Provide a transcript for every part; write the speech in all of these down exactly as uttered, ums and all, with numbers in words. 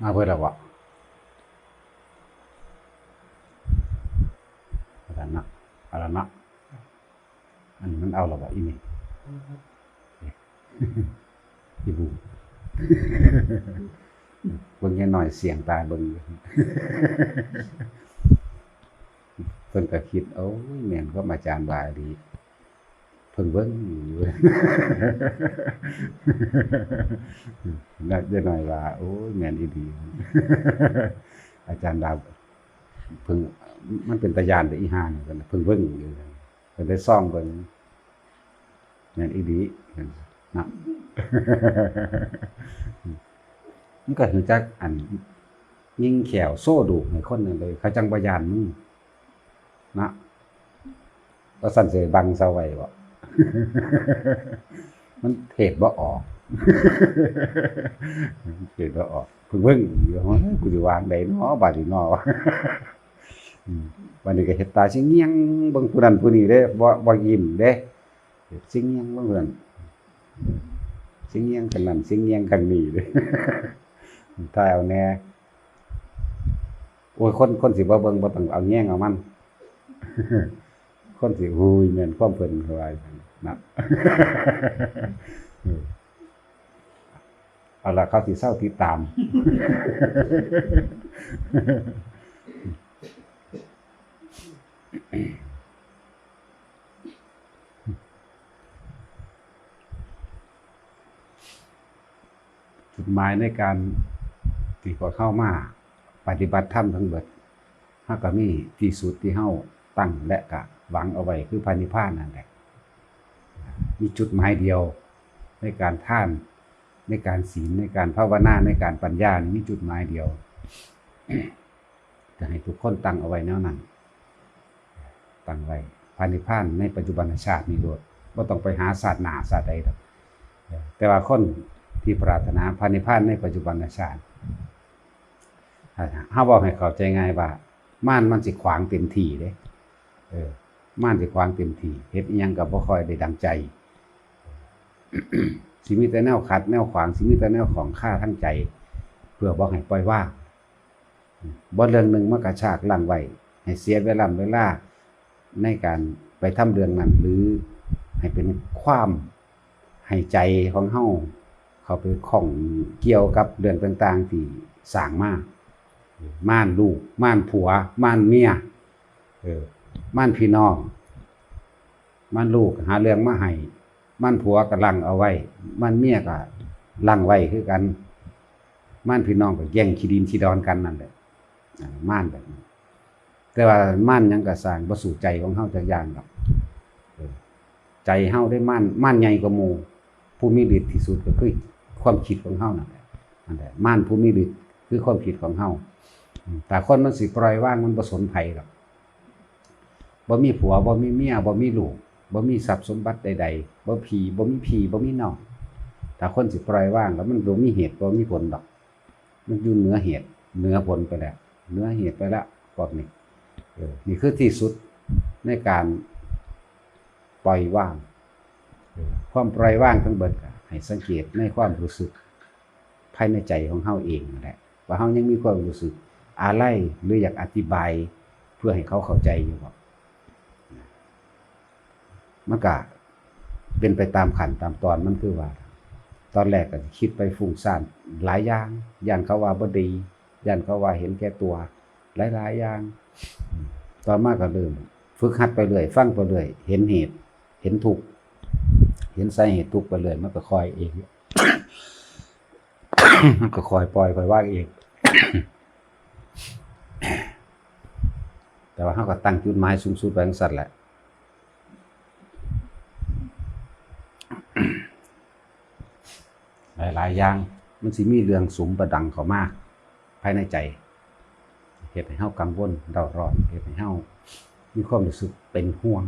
มาเพิ่นแล้วบ่ เอาละเนาะ เอาละเนาะ อันนี้มันเอาแล้วบ่ อีนี่ อีบู เบิ่งแค่หน่อยเสียงตาเบิ่งอยู่ เพิ่นก็คิด โอ้ย แม่นความอาจารย์ว่าอีหลี เพิ่งเบิ่งอยู่ นะ ยายน้อยว่า โอ้ย แม่นอีหลี อาจารย์ดาว เพิ่ง มันเป็นตาย้านเด้ออีห่านี่ เพิ่นเบิ่งอยู่ เพิ่นได้ส่องเบิ่ง แม่นอีหลี นะ มันก็รู้จักอัน ยิงแข้วโซ่ดูกให้คนนั่นเลย เขาจั่งบ่ย้านมึง นะ ว่าซั่นสิบังเซาไว้บ่ มันเทศบ่ออก เทศบ่ออก เพิ่งเบิ่งอยู่ โอ้ย กูสิวางใดเนาะ บาดนี้เนาะ อืม บาดนี้ก็เฮ็ดตาสิเงี่ยง เบิ่งผู้นั้นผู้นี้เด้ บ่ บ่ยิ้มเด้ สิเงี่ยงเบิ่งผู้นั้น สิเงี่ยงคันนั้น สิเงี่ยงคันนี้เด้ ถ่ายเอาแหน่ โอ้ย คน คนสิบ่เบิ่ง บ่ต้องเอาแยงเอามัน คนสิ "อุ้ย แม่นความเพิ่น" เขาว่าจั่งซั้นนะ เออ เอาล่ะ เขาสิเซาติดตาม จุดหมายในการที่พวกเฮามาปฏิบัติธรรมทั้งเบิด เฮาก็มีที่สุดที่เฮาตั้งและก็หวังเอาไว้คือพระนิพพานนั่นแหละ มีจุดหมายเดียวในการทาน ในการศีล ในการภาวนา ในการปัญญานี่มีจุดหมายเดียว จะให้ทุกคนตั้งเอาไว้แนวนั้น ตั้งไว้ พระนิพพานในปัจจุบันชาตินี่โลด บ่ต้องไปหาชาติหน้าชาติใดดอก แต่ว่าคนที่ปรารถนาพระนิพพานในปัจจุบันชาติ เฮาเว้าให้เข้าใจง่ายว่า มารมันสิขวางเต็มที่เด้ เออ มารสิขวางเต็มที่ เฮ็ดอิหยังก็บ่ค่อยได้ดังใจ สิมีแต่แนวขัดแนวขวาง สิมีแต่แนวข้องคาทางใจ เพื่อบ่ให้ปล่อยวาง บ่เรื่องหนึ่งมากระชากรั้งไว้ ให้เสียเวลา เวลาในการไปทำเรื่องนั้น หรือให้เป็นความให้ใจของเฮาเข้าไปข้องเกี่ยวกับเรื่องต่างๆที่สร้างมา มารลูก มารผัว มารเมีย เออ มารพี่น้อง มารลูกหาเรื่องมาให้ มารผัวก็รั้งเอาไว้ มารเมียก็รั้งไว้คือกัน มารพี่น้องก็แย่งขี้ดินขี้ดอนกันนั่นแหละ อ่า มารแบบนั้น แต่ว่ามารหยังก็ซ่าง บ่สู้ใจของเฮาจักอย่างดอก เออ ใจเฮาเด้ มาร มารใหญ่กว่าหมู่ ผู้มีฤทธิ์ที่สุดก็คือความคิดของเฮานั่นแหละ นั่นแหละ มารผู้มีฤทธิ์คือความคิดของเฮา อืม ถ้าคนมันสิปล่อยวาง มันบ่สนไผดอก บ่มีผัว บ่มีเมีย บ่มีลูก บ่มีทรัพย์สมบัติใดๆ บ่พี่ บ่มีพี่ บ่มีน้อง ถ้าคนสิปล่อยวางแล้วมันบ่มีเหตุ บ่มีผลดอก มันอยู่เหนือเหตุ เหนือผลไปแล้ว เหนือเหตุไปแล้ว พวกนี้ เออ นี่คือที่สุดในการปล่อยวาง เออ ความปล่อยวางทั้งเบิดก็ให้สังเกตในความรู้สึก ภายในใจของเฮาเองนั่นแหละ ว่าเฮายังมีความรู้สึกอาลัย หรืออยากอธิบายเพื่อให้เขาเข้าใจอยู่บ่ มันก็เป็นไปตามขั้นตามตอนมัน คือว่า ตอนแรกก็คิดไปฟุ้งซ่านหลายอย่าง ย้านเขาว่าบ่ดี ย้านเขาว่าเห็นแก่ตัว หลายๆอย่าง ต่อมาก็เริ่มฝึกหัดไปเรื่อย ฟังไปเรื่อย เห็นเหตุ เห็นทุกข์ เห็นสาเหตุทุกข์ไปเรื่อย มันก็ค่อยเอง มันก็ค่อยปล่อย ค่อยวางเอง แต่ว่าเฮาก็ตั้งจุดหมายสูงสุดไว้จั่งซั้นแหละ หลายๆอย่าง มันสิมีเรื่องสุมประดังเข้ามาภายในใจ เฮ็ดให้เฮากังวลเร่าร้อน เฮ็ดให้เฮามีความรู้สึกเป็นห่วง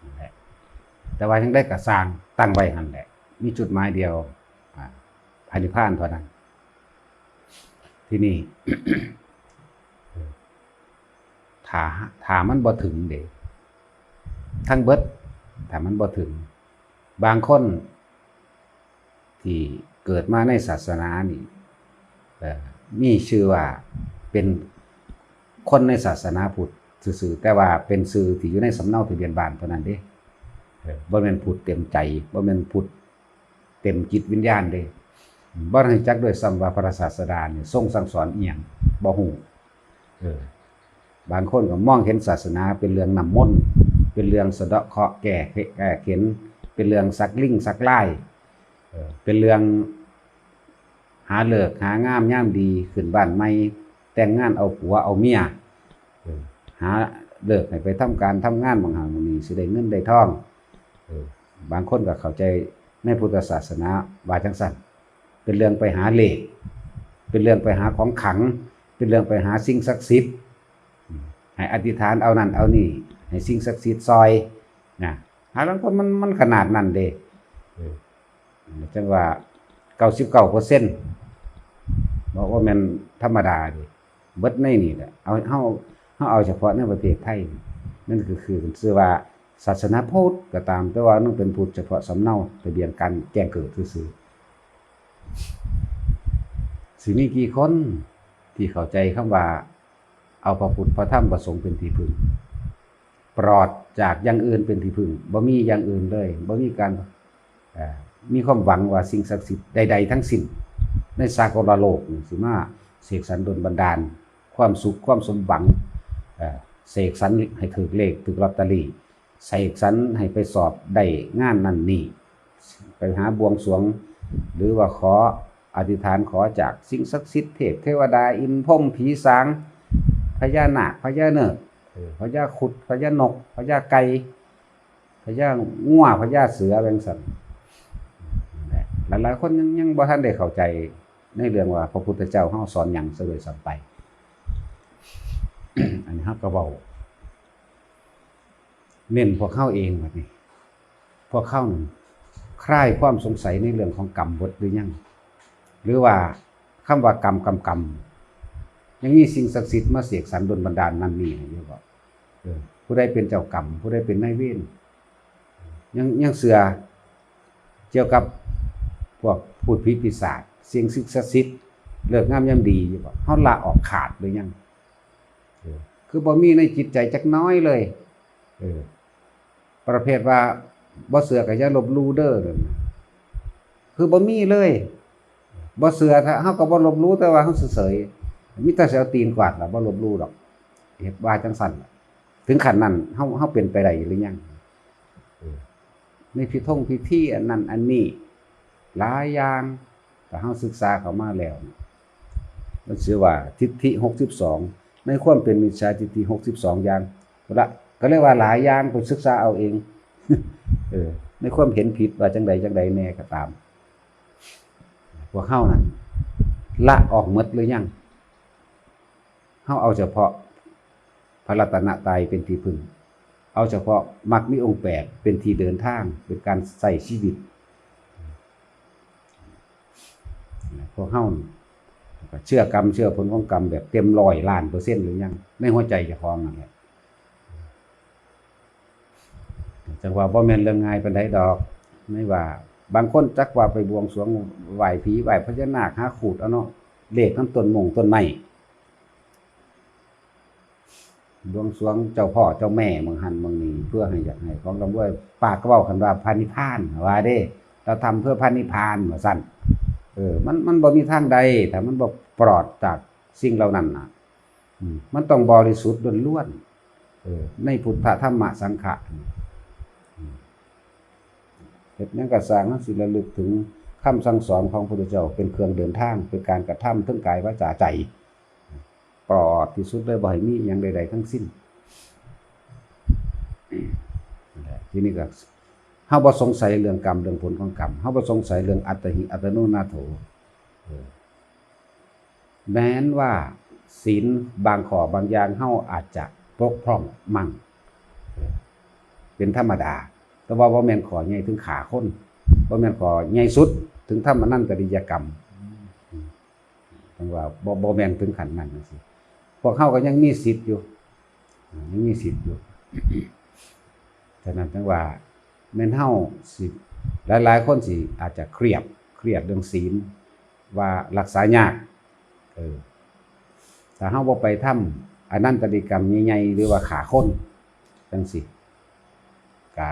นั่นแหละ แต่ว่าจั่งใดก็ซ่าง ตั้งไว้หั่นแหละ มีจุดหมายเดียว อ่า พระนิพพานเท่านั้น ทีนี้ ถ้า ถ้ามันบ่ถึงเด้ ทั้งเบิด ถ้ามันบ่ถึง บางคนที่ เกิดมาในศาสนานี่ เอ่อ มีชื่อว่าเป็นคนในศาสนาพุทธซื่อๆ แต่ว่าเป็นชื่อที่อยู่ในสำเนาทะเบียนบ้านเท่านั้นเด้ เออ บ่แม่นพุทธเต็มใจ บ่แม่นพุทธเต็มจิตวิญญาณเด้ บ่รู้จักด้วยซ้ำว่าพระศาสดาเนี่ยทรงสั่งสอนอีหยัง บ่ฮู้ เออ บางคนก็มองเห็นศาสนาเป็นเรื่องน้ำมนต์ เป็นเรื่องสะเดาะเคราะห์แก้ แก้เข็ญ เป็นเรื่องสักลิงสักลาย เออ เป็นเรื่องหาฤกษ์หางามยามดี ขึ้นบ้านใหม่ แต่งงานเอาผัวเอาเมีย เออ หาฤกษ์ให้ไปทำการทำงานบางหั้นบางนี้ สิได้เงินได้ทอง เออ บางคนก็เข้าใจในพุทธศาสนาว่าจั่งซั้น เป็นเรื่องไปหาเลข เป็นเรื่องไปหาของขลัง เป็นเรื่องไปหาสิ่งศักดิ์สิทธิ์ ให้อธิษฐานเอานั่นเอานี่ ให้สิ่งศักดิ์สิทธิ์ซอย นะ หาลางคนมัน มันขนาดนั้นเด้ เออ จั่งว่า เก้าสิบเก้าเปอร์เซ็นต์ บ่ บ่แม่นธรรมดาเด้ เบิดในนี่แหละ เอา เฮา เฮาเอาเฉพาะในประเทศไทย นั่นคือ คือชื่อว่าศาสนาพุทธก็ตาม แต่ว่ามันเป็นพุทธเฉพาะสำเนาทะเบียนการแจ้งเกิดซื่อๆ สิมีกี่คนที่เข้าใจคำว่า เอาพระพุทธพระธรรมพระสงฆ์เป็นที่พึ่ง ปลอดจากอย่างอื่นเป็นที่พึ่ง บ่มีอย่างอื่นเลย บ่มีการ เอ่อ มีความหวังว่าสิ่งศักดิ์สิทธิ์ใดๆทั้งสิ้น ในสากลโลกนี่สิมาเสกสรรดลบันดาล ความสุขความสมหวัง เอ่อ เสกสรรให้ถืกเลขถืกลอตเตอรี่ เสกสรรให้ไปสอบได้งานนั่นนี่ ไปหาบวงสรวง หรือว่าขออธิษฐานขอจากสิ่งศักดิ์สิทธิ์ เทพเทวดา อินทร์พรหมผีสาง พญานาค พญาเนิก เออ พญาครุฑ พญานก พญาไก่ พญางัว พญาเสือ จั่งซั้น หลายๆคนยัง ยังบ่ทันได้เข้าใจในเรื่องว่าพระพุทธเจ้าเฮาสอนหยังซะด้วยซ้ำไป อันนี้เฮาก็เว้า เน้นพวกเฮาเองบัดนี้ พวกเฮานั่นคลายความสงสัยในเรื่องของกรรมเบิดหรือยัง หรือว่าคำว่ากรรม กรรม กรรม ยังมีสิ่งศักดิ์สิทธิ์มาเสกสรรดลบันดาลนั่นนี่ให้อยู่บ่ เออ ผู้ใดเป็นเจ้ากรรม ผู้ใดเป็นนายเวร ยัง ยังเชื่อเกี่ยวกับพวกพูดผีปีศาจ สิ่งศักดิ์สิทธิ์ ฤกษ์งามยามดีอยู่บ่ เฮาละออกขาดหรือยัง เออ คือบ่มีในจิตใจจักน้อยเลย เออ ประเภทว่าบ่เชื่อก็อย่าลบหลู่เด้อ คือบ่มีเลย บ่เชื่อ ถ้าเฮาก็บ่ลบหลู่ แต่ว่าเฮาเฉยๆ มีแต่สิเอาตีนกวาดล่ะ บ่ลบหลู่ดอก เฮ็ดว่าจั่งซั้นล่ะ ถึงขั้นนั้น เฮา เฮาเป็นไปได้หรือยัง เออ ในพิธงพิธีอันนั้นอันนี้ หลายอย่าง ถ้าเฮาศึกษาเข้ามาแล้ว มันชื่อว่าทิฏฐิหกสิบสอง ในความเป็นมิจฉาทิฏฐิหกสิบสองอย่าง พุ้นละ ก็เรียกว่าหลายอย่างไปศึกษาเอาเอง เออ ในความเห็นผิดว่าจั่งใดจั่งใดแน่ก็ตาม พวกเฮานั่น ละออกหมดหรือยัง เฮาเอาเฉพาะพระรัตนตรัยเป็นที่พึ่ง เอาเฉพาะมรรคมีองค์แปดเป็นที่เดินทาง เป็นการใช้ชีวิต พวกเฮานี่ก็เชื่อกรรมเชื่อผลของกรรมแบบเต็มร้อยล้านเปอร์เซ็นต์หรือยัง ในหัวใจเจ้าของนั่นแหละ จั่งว่าบ่แม่นเรื่องง่ายปานใดดอก ในว่าบางคนจักว่าไปบวงสรวงไหว้ผีไหว้พญานาคหาขูดเอาเนาะ เลขนำต้นมงต้นไม้ บวงสรวงเจ้าพ่อเจ้าแม่เมืองหั้นเมืองนี้ เพื่อให้อยากให้ของร่ำรวย ปากก็เว้ากันว่าพระนิพพาน ว่าเด้ เราทำเพื่อพระนิพพาน ว่าซั่น เออ มัน มันบ่มีทางใด ถ้ามันบ่ปลอดจากสิ่งเหล่านั้นน่ะ อืม มันต้องบริสุทธิ์ล้วนๆ เออ ในพุทธธรรมสังฆะ อืม เฮ็ดหยังก็ซ่าง เฮาสิระลึกถึงคำสั่งสอนของพระพุทธเจ้า เป็นเครื่องเดินทาง เป็นการกระทำทั้งกายวาจาใจ ปลอดที่สุดเลย บ่ให้มีอิหยังใดๆทั้งสิ้น ทีนี้ก็ เฮาบ่สงสัยเรื่องกรรม เรื่องผลของกรรม เฮาบ่สงสัยเรื่องอัตตาหิ อัตโนนาโถ เออ แม้นว่าศีลบางข้อบางอย่างเฮาอาจจะบกพร่องมั่ง เออ เป็นธรรมดา แต่ว่าบ่แม่นข้อใหญ่ถึงฆ่าคน บ่แม่นข้อใหญ่สุดถึงทำอนันตริยกรรม อืม จั่งว่าบ่ บ่แม่นถึงขั้นนั้นจั่งซี้ พวกเฮาก็ยังมีสิทธิ์อยู่ อ่า ยังมีสิทธิ์อยู่ ฉะนั้นจั่งว่าแม่นเฮาสิ หลายๆคนสิอาจจะเครียด เครียดเรื่องศีล ว่ารักษายาก เออ ถ้าเฮาบ่ไปทำอนันตริยกรรมใหญ่ๆ หรือว่าฆ่าคนจั่งซี้ ก็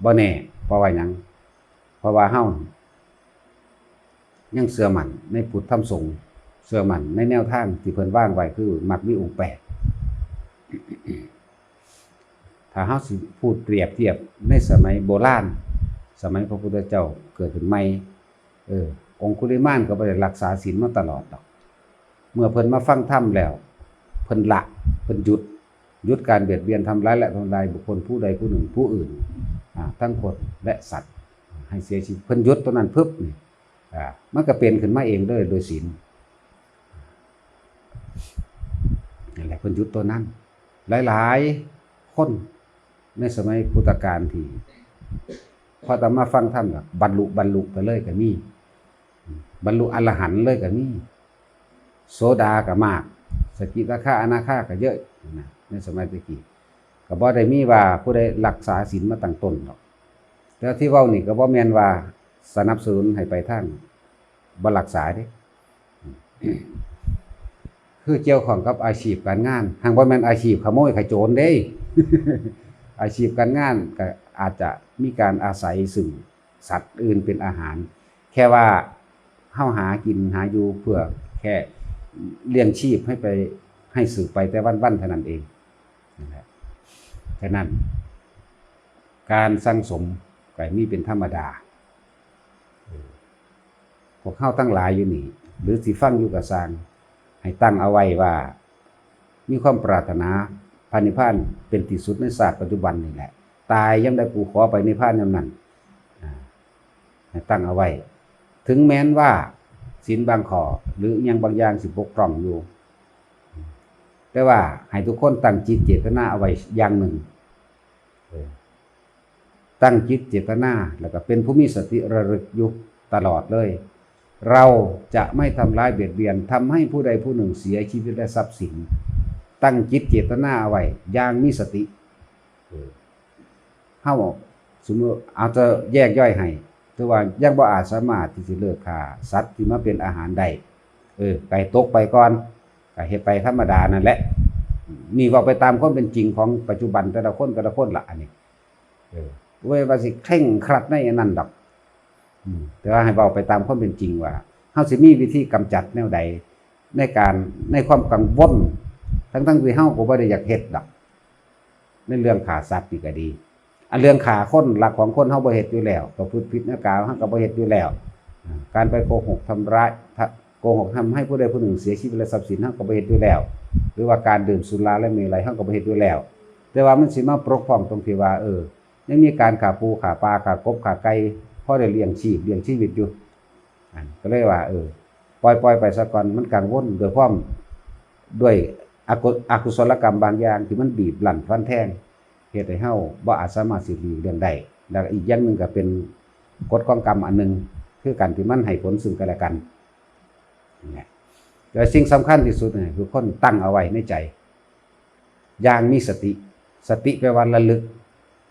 บ่แน่ เพราะว่าหยัง เพราะว่าเฮายังเชื่อมั่นในพุทธธรรมสงฆ์ เชื่อมั่นในแนวทางที่เพิ่นวางไว้ คือมรรคมีองค์แปด ถ้าเฮาสิพูดเปรียบเทียบในสมัยโบราณ สมัยพระพุทธเจ้าเกิดขึ้นใหม่ เออ องคุลิมานก็บ่ได้รักษาศีลมาตลอดดอก เมื่อเพิ่นมาฟังธรรมแล้ว เพิ่นละ เพิ่นหยุด หยุดการเบียดเบียนทำร้ายและทำลายบุคคลผู้ใดผู้หนึ่งผู้อื่น อ่า ทั้งคนและสัตว์ ให้เสียชีวิต เพิ่นหยุดตัวนั้นปึ๊บนี่ อ่า มันก็เป็นขึ้นมาเองเลยโดยศีล นั่นแหละ เพิ่นหยุดตัวนั้น หลายๆ คนในสมัยพุทธกาลที่ พออาตมาฟังธรรมก็บรรลุ บรรลุไปเลยก็มี บรรลุอรหันต์เลยก็มี โสดาก็มาก สกิทาคา อนาคาก็เยอะนะ ในสมัยตะกี้ ก็บ่ได้มีว่าผู้ใดรักษาศีลมาตั้งต้นหรอก แต่ที่เว้านี่ก็บ่แม่นว่าสนับสนุนให้ไปทางบ่รักษาเด้ คือเกี่ยวข้องกับอาชีพการงาน หากบ่แม่นอาชีพขโมยขโจรเด้ อาชีพการงานก็อาจจะมีการอาศัยซึ่งสัตว์อื่นเป็นอาหาร แค่ว่าเฮาหากินหาอยู่เพื่อแค่เลี้ยงชีพให้ไป ให้สืบไปแต่วันๆ เท่านั้นเอง นั่นแหละ ฉะนั้น การสั่งสมก็มีเป็นธรรมดา เออ พวกเฮาทั้งหลายอยู่นี่ หรือสิฟังอยู่ก็ซ่าง ให้ตั้งเอาไว้ว่า มีความปรารถนาพระนิพพานเป็นที่สุดในชาติปัจจุบันนี่แหละ ตายยามใดกูขอไปนิพพานยามนั้น อ่า ให้ตั้งเอาไว้ ถึงแม้นว่าศีลบางข้อ หรืออิหยังบางอย่างสิบกพร่องอยู่ แต่ว่าให้ทุกคนตั้งจิตเจตนาเอาไว้อย่างหนึ่ง เออ ตั้งจิตเจตนา แล้วก็เป็นผู้มีสติระลึกอยู่ตลอดเลย เราจะไม่ทำร้ายเบียดเบียน ทำให้ผู้ใดผู้หนึ่งเสียชีวิตและทรัพย์สิน ตั้งจิตเจตนาเอาไว้อย่างมีสติ เออ เฮา สมมุติ เอาจะแยกย่อยให้ ถือว่ายังบ่อาจสามารถที่สิเลิกฆ่าสัตว์ที่มาเป็นอาหารได้ เออ ก็ให้ตกไปก่อน ก็เฮ็ดไปธรรมดานั่นแหละ นี่เว้าไปตามความเป็นจริงของปัจจุบันแต่ละคน แต่ละคนละ อันนี้ เออ บ่แม่นว่าสิเคร่งครัดในอันนั้นดอก อืม แต่ว่าให้เว้าไปตามความเป็นจริงว่า เฮาสิมีวิธีกำจัดแนวใด ในการ ในความกังวล ทั้งๆที่เฮาก็บ่ได้อยากเฮ็ดดอก ในเรื่องฆ่าสัตว์นี่ก็ดี อันเรื่องฆ่าคน ลักของคนเฮาบ่เฮ็ดอยู่แล้ว ประพฤติผิดในกามเฮาก็บ่เฮ็ดอยู่แล้ว อ่า การไปโกหกทำร้าย ถ้าโกหกทำให้ผู้ใดผู้หนึ่งเสียชีวิตและทรัพย์สินเฮาก็บ่เฮ็ดอยู่แล้ว หรือว่าการดื่มสุราและเมรัยเฮาก็บ่เฮ็ดอยู่แล้ว แต่ว่ามันสิมาปกป้องตรงที่ว่า เออ ยังมีการฆ่าปูฆ่าปลาฆ่ากบฆ่าไก่ พอได้เลี้ยงชีพเลี้ยงชีวิตอยู่ อันก็เลยว่า เออ ปล่อย ปล่อยไปซะก่อน มันกังวลด้วยความ ด้วยอกุ- อกุศลกรรมบางอย่างที่มันบีบรั้นฟันแทง เฮ็ดให้เฮาบ่อาจสามารถสิหลีกเลี่ยงได้ แล้วอีกอย่างหนึ่งก็เป็นกฎของกรรมอันหนึ่ง คือกันที่มันให้ผลซึ่งกันและกัน นั่นแหละ แต่สิ่งสำคัญที่สุดเนี่ยคือคนตั้งเอาไว้ในใจ อย่างมีสติ สติแปลว่าระลึก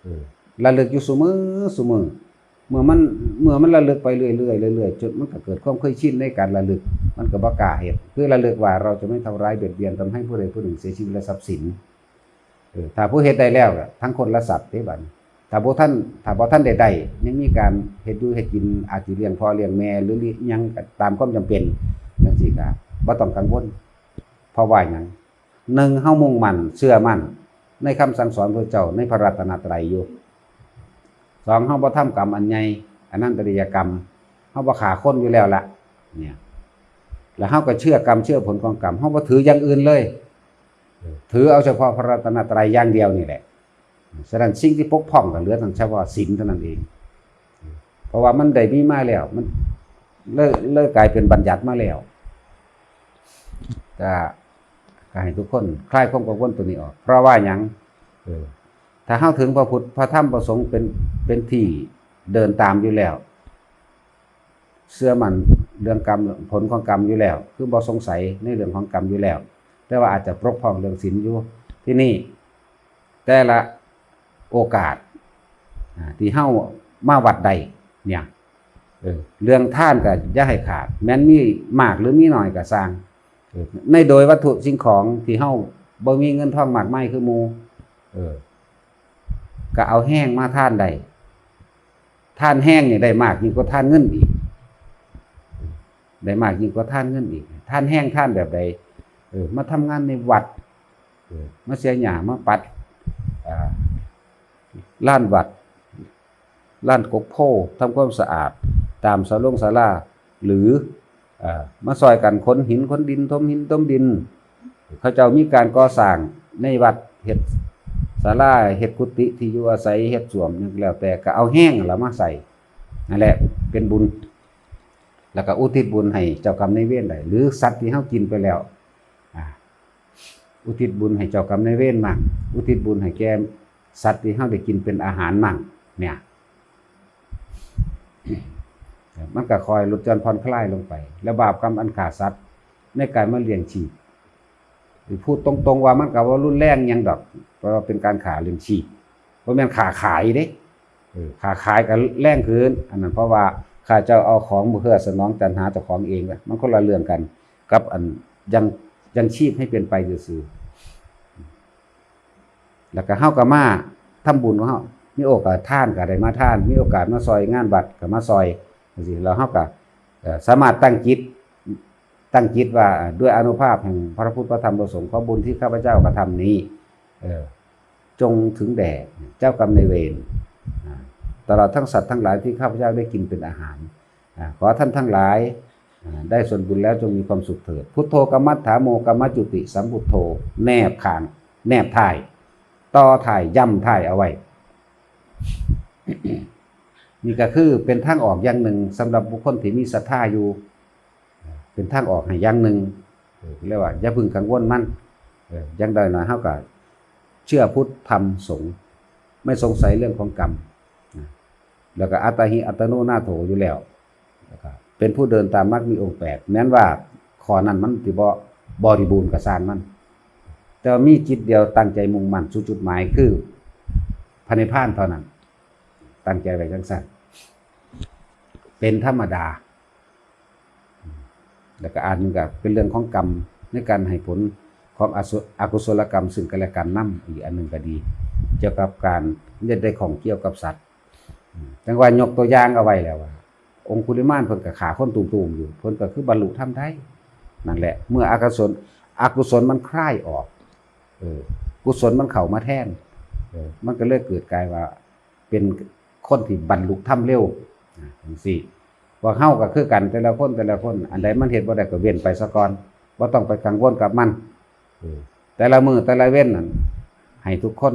เออ ระลึกอยู่เสมอเสมอ เมื่อมัน เมื่อมันระลึกไปเรื่อยๆ เรื่อยๆ จนมันก็เกิดความเคยชินในการระลึก มันก็บ่กล้าเฮ็ด คือระลึกว่าเราจะไม่ทำร้ายเบียดเบียนทำให้ผู้ใดผู้หนึ่งเสียชีวิตและทรัพย์สิน เออ ถ้าผู้เฮ็ดได้แล้วอะ ทั้งคนและสัตว์เด้บัดนี้ ถ้าบ่ทัน ถ้าบ่ทันได้ได้ ยังมีการเฮ็ดอยู่เฮ็ดกิน อาจสิเลี้ยงพ่อเลี้ยงแม่ หรือเลี้ยงหยังก็ตามความจำเป็น จั่งซี้ก็บ่ต้องกังวล เพราะว่าหยัง หนึ่ง เฮามุ่งมั่นเชื่อมั่นในคำสั่งสอนพระเจ้า ในพระรัตนตรัยอยู่ สอง เฮาบ่ทำกรรมอันใหญ่ อนันตริยกรรม เฮาบ่ฆ่าคนอยู่แล้วละ เนี่ย แล้วเฮาก็เชื่อกรรมเชื่อผลของกรรม เฮาบ่ถืออย่างอื่นเลย ถือเอาเฉพาะพระรัตนตรัยอย่างเดียวนี่แหละ ฉะนั้นสิ่งที่ปกป้องก็เหลือแต่เฉพาะศีลเท่านั้นเอง เพราะว่ามันได้มีมาแล้ว มันเลย เลยกลายเป็นบัญญัติมาแล้ว ก็ ก็ให้ทุกคนคลายความกังวลตัวนี้ออก เพราะว่าหยัง เออ ถ้าเฮาถึงพระพุทธ พระธรรม พระสงฆ์เป็น เป็นที่เดินตามอยู่แล้ว เชื่อมั่นเรื่องกรรม ผลของกรรมอยู่แล้ว คือบ่สงสัยในเรื่องของกรรมอยู่แล้ว แต่ว่าอาจจะปกป้องเรื่องศีลอยู่ ที่นี่ แต่ละโอกาส อ่า ที่เฮามาวัดได้เนี่ย เออ เรื่องทานก็อย่าให้ขาด แม้นมีมากหรือมีน้อยก็ซ่าง เออ ในโดยวัตถุสิ่งของที่เฮาบ่มีเงินทองมากมายคือหมู่ เออ ก็เอาแฮงมาทานได้ ทานแฮงนี่ได้มากยิ่งกว่าทานเงินอีก ได้มากยิ่งกว่าทานเงินอีก ทานแฮงทานแบบใด เออ มาทำงานในวัด เออ มาเสียหญ้า มาปัด อ่า ลานวัด ลานกกโพธิ์ ทำความสะอาดตามศาลงศาลา หรือ เอ่อ มาซอยกันขนหินขนดิน ถมหินถมดิน เขาเจ้ามีการก่อสร้างในวัด เฮ็ดศาลา เฮ็ดกุฏิที่อยู่อาศัย เฮ็ดส้วมหยังก็แล้วแต่ ก็เอาแฮงละมาใส่ นั่นแหละเป็นบุญ แล้วก็อุทิศบุญให้เจ้ากรรมนายเวรได้ หรือสัตว์ที่เฮากินไปแล้ว อ่า อุทิศบุญให้เจ้ากรรมนายเวรมั่ง อุทิศบุญให้แก่สัตว์ที่เฮาได้กินเป็นอาหารมั่ง เนี่ย มันก็คอยลดหย่อนผ่อนคลายลงไป แล้วบาปกรรมอันฆ่าสัตว์ในการมาเลี้ยงชีพ พูดตรงๆว่ามันก็บ่รุนแรงหยังดอก เพราะว่าเป็นการฆ่าเลี้ยงชีพ บ่แม่นฆ่าขายเด้ เออ ฆ่าขายก็แรงขึ้น อันนั้นเพราะว่าข้าเจ้าเอาของเพื่อสนองตัณหาเจ้าของเอง มันคนละเรื่องกันกับอันยัง ยังชีพให้เป็นไปซื่อๆ แล้วก็เฮาก็มาทำบุญของเฮา มีโอกาสทานก็ได้มาทาน มีโอกาสมาซอยงานวัดก็มาซอยจังซี้ แล้วเฮาก็ เอ่อ สามารถตั้งจิต ตั้งจิตว่า อ่า ด้วยอานุภาพแห่งพระพุทธพระธรรมพระสงฆ์ ขอบุญที่ข้าพเจ้ากระทำนี้ เอ่อ จงถึงแด่เจ้ากรรมนายเวร อ่า ตลอดทั้งสัตว์ทั้งหลายที่ข้าพเจ้าได้กินเป็นอาหาร อ่า ขอท่านทั้งหลาย อ่า ได้ส่วนบุญแล้วจงมีความสุขเถิด พุทโธกมมัฏฐาโมกมจุติสัมพุทโธ แนบข้าง แนบท้าย ต่อท้าย ย่ำท้ายเอาไว้ นี่ก็คือเป็นทางออกอย่างหนึ่งสำหรับบุคคลที่มีศรัทธาอยู่ เป็นทางออกให้อย่างหนึ่ง เออ เรียกว่าอย่าเพิ่งกังวลมัน เออ อย่างใดหน่อยเฮาก็เชื่อพุทธธรรมสงฆ์ ไม่สงสัยเรื่องของกรรมนะ แล้วก็อัตตาหิอัตโนนาโถอยู่แล้ว แล้วก็เป็นผู้เดินตามมรรคมีองค์แปด แม้นว่าข้อนั้นมันสิบ่บริบูรณ์ก็ซ่างมัน แต่ว่ามีจิตเดียวตั้งใจมุ่งมั่นสู่จุดหมายคือพระนิพพานเท่านั้น ตั้งใจไว้จังซั่น เป็นธรรมดา แล้วก็อันหนึ่งก็เป็นเรื่องของกรรมในการให้ผลของอสุ- อกุศลกรรมซึ่งกันและกันนำ อีกอันหนึ่งก็ดี เกี่ยวกับการได้ได้ของเกี่ยวกับสัตว์ จังว่ายกตัวอย่างเอาไว้แล้วว่า องคุลิมานเพิ่นก็ฆ่าคนตุ้มๆอยู่ เพิ่นก็คือบรรลุธรรมได้ นั่นแหละ เมื่ออกุศล อกุศลมันคลายออก เออ กุศลมันเข้ามาแทน เออ มันก็เลยเกิดกลายว่าเป็นคนที่บรรลุธรรมเร็ว อ่า จังซี้ พวกเฮาก็คือกัน แต่ละคนแต่ละคน อันใดมันเฮ็ดบ่ได้ก็เว้นไปซะก่อน บ่ต้องไปกังวลกับมัน เออ แต่ละมื้อแต่ละเว็นนั่น ให้ทุกคน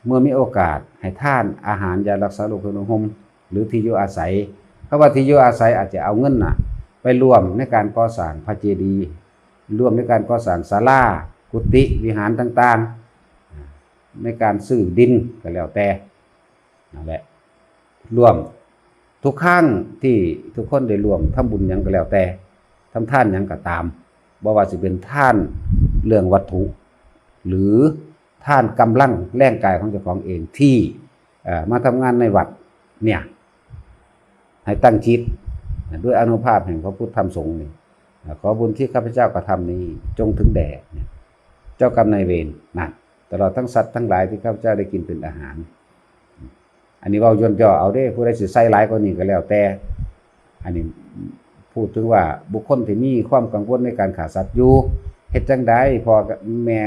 เมื่อมีโอกาสให้ทานอาหาร ยารักษาโรค เครื่องนุ่งห่ม หรือที่อยู่อาศัย คำว่าที่อยู่อาศัยอาจจะเอาเงินน่ะ ไปร่วมในการก่อสร้างพระเจดีย์ ร่วมในการก่อสร้างศาลา กุฏิ วิหารต่างๆ ในการซื้อดินก็แล้วแต่ นั่นแหละ ร่วมทุกครั้งที่ทุกคนได้ร่วมทำบุญหยังก็แล้วแต่ ทำทานหยังก็ตาม บ่ว่าสิเป็นทานเรื่องวัตถุ หรือทานกำลังแรงกายของเจ้าของเองที่ เอ่อ มาทำงานในวัดเนี่ย ให้ตั้งจิต ด้วยอานุภาพแห่งพระพุทธธรรมสงฆ์นี่ ขอบุญที่ข้าพเจ้ากระทำนี้จงถึงแด่เจ้ากรรมนายเวรนั่น ตลอดทั้งสัตว์ทั้งหลายที่ข้าพเจ้าได้กินเป็นอาหาร อันนี้เว้าย่นย่อเอาเด้ ผู้ใดสิใส่หลายกว่านี้ก็แล้วแต่ อันนี้พูดถึงว่าบุคคลที่มีความกังวลในการฆ่าสัตว์อยู่ เฮ็ดจั่งใด พ่อกับแม่